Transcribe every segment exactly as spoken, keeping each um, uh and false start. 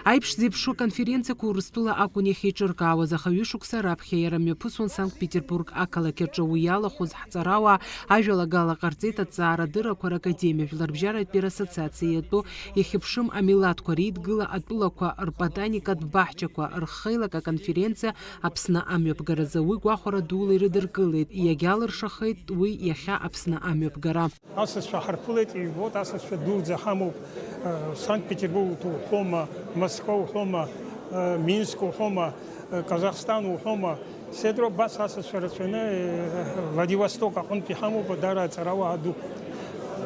Аиԥш зеиԥшу аконференциақәа Урыстәыла акәын иахьеиҿыркаауаз, аха ҩышықәса раԥхьа иара мҩаԥысуан Санкт-Петербург ақалақь аҿы. Уи иалахәыз ҳҵарауаа ажәалагала ҟарҵеит аҭҵаарадыррақәа ракадемиа, Жәларбжьаратәи рассоциациа иатәу ихьыԥшым амилаҭқәа реидгыла атәылақәа рботаникатә баҳчақәа рхеилак аконференциа Аԥсны амҩаԥгаразы. Уи гәахәара дула ирыдыркылеит, иагьалыршахеит уи иахьа Аԥсны амҩаԥгара. Асасцәа ҳарԥылеит, ижәбоит, асасцәа дуӡӡа ҳамоуп, э, Санкт-Петербург уҳәома, Москва уҳәома, э, Минск уҳәома, э, Казахстан уҳәома. Седро абас асасцәа рацәаны, э, Владивосток аҟынтә иҳамоуп, даара аҵарауаа дуқәа.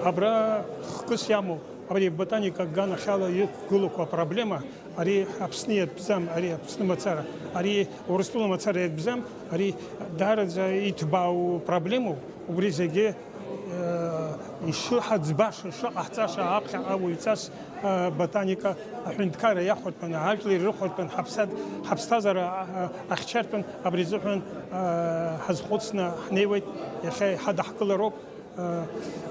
Абра хкыс иамоу, абри аботаника аганахьала иқәгылақәа апроблема, ари Аԥсны иатәӡам, ари Аԥсны мацара, ари Урыстәыла мацара иатәӡам, ари даараӡа иҭбаау проблемоуп. Убри зегьы, э, ишыҳаӡбаша, ишыҟаҳҵаша аԥхьаҟа уаҩҵас, э, ботаника аҳәынҭқарра иахәарҭан, ажәлар ирыхәарҭан, ҳаԥсад-, ҳаԥсҭазаара, э, ахьчартәын абри азыҳәан, э, ҳазхәыцны ҳнеиуеит, иахьа иҳадаҳкылароуп, э,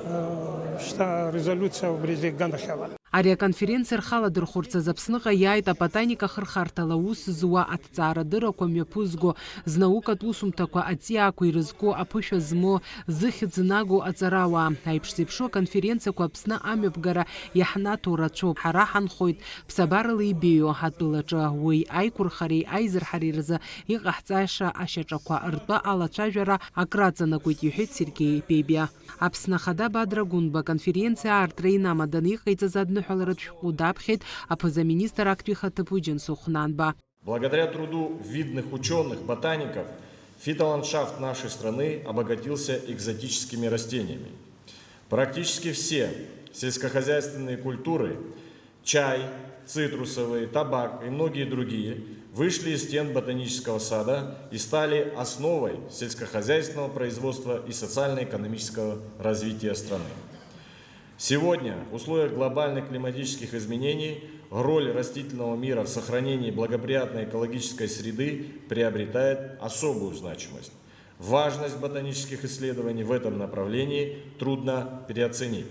э, шьҭа резолиуциа убри зегь аганахьала. Ари аконференциа рхы аладырхәырц азы Аԥсныҟа иааит аботаника ахырхарҭала аус зуа аҭҵаарадыррақәа мҩаԥызго, знаукатә усумҭақәа аҵиаақәа ирызку аԥышәа змоу, зыхьӡ наго аҵарауаа. Аиԥш зеиԥшу аконференциақәа Аԥсны амҩаԥгара иаҳнаҭо рацәоуп. Ҳара ҳанхоит ԥсабарала ибеиоу атәылаҿы. Уи аиқәырхареи аизырҳареи рзы иҟаҳҵаша ашьаҿақәа ртәы алацәажәара акраҵанакуеит, иҳәеит Сергеи Бебиа. Аԥсны Ахада Бадра Гәынба аконференциа аартра инамаданы иҟаиҵаз адныҳәаларатә шәҟәы даԥхьеит аԥыза-министр актәи ихаҭыԥуаҩ Џьансыхә Нанба. Благодаря труду видных учёных, ботаников, фитоландшафт нашей страны обогатился экзотическими растениями. Практически все сельскохозяйственные культуры, чай, цитрусовые, табак и многие другие, вышли из стен ботанического сада и стали основой сельскохозяйственного производства и социально-экономического развития страны. Сегодня, в условиях глобальных климатических изменений, роль растительного мира в сохранении благоприятной экологической среды приобретает особую значимость. Важность ботанических исследований в этом направлении трудно переоценить.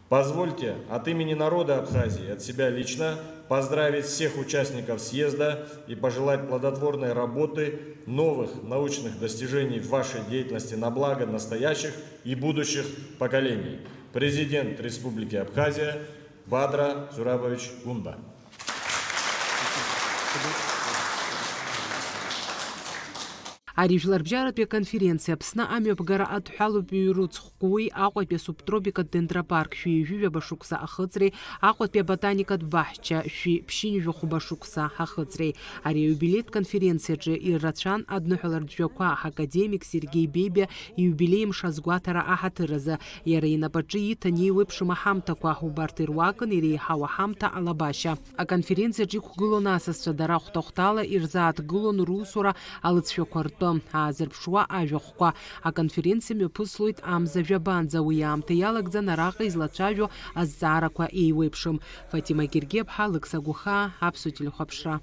Позвольте от имени народа Абхазии, от себя лично, поздравить всех участников съезда и пожелать плодотворной работы, новых научных достижений в вашей деятельности на благо настоящих и будущих поколений. Президент Республики Абхазия Бадра Зурабович Гунба. Ари жәларбжьаратәи аконференциа Аԥсны амҩаԥгара адҳәалоуп ҩ-рыцхә. Уи Аҟәатәи асубтропикатә дендропарк шәи ҩажәи ҩаба шықәса ахыҵреи, Аҟәатәи аботаникатә баҳча шәи ԥшьынҩажәи хәба шықәса ахыҵреи. Ари аиубилеитә конференциаҿы ирацәан адныҳәалартә жәақәа, академик Сергеи Бебиа ииубилеи мш азгәаҭара аҳаҭыр азы. Иара инапаҿы ииҭан еиуеиԥшым аҳамҭақәа, убарҭ ируакын иреиҳау аҳамҭа алабашьа. Аконференциаҿы иқәгылон асасцәа, дара хәҭа-хәҭала ирзааҭгылон русура алыҵшәақәа ртәы, аазырԥшуа ажәахәқәа. Аконференциа мҩаԥыслоит амза жәабанӡа, уи аамҭа иалагӡан араҟа излацәажәо азҵаарақәа еиуеиԥшым. Фатима Гергиаԥҳа, Алықьса Гәахаа, Аԥсуа телехәаԥшра.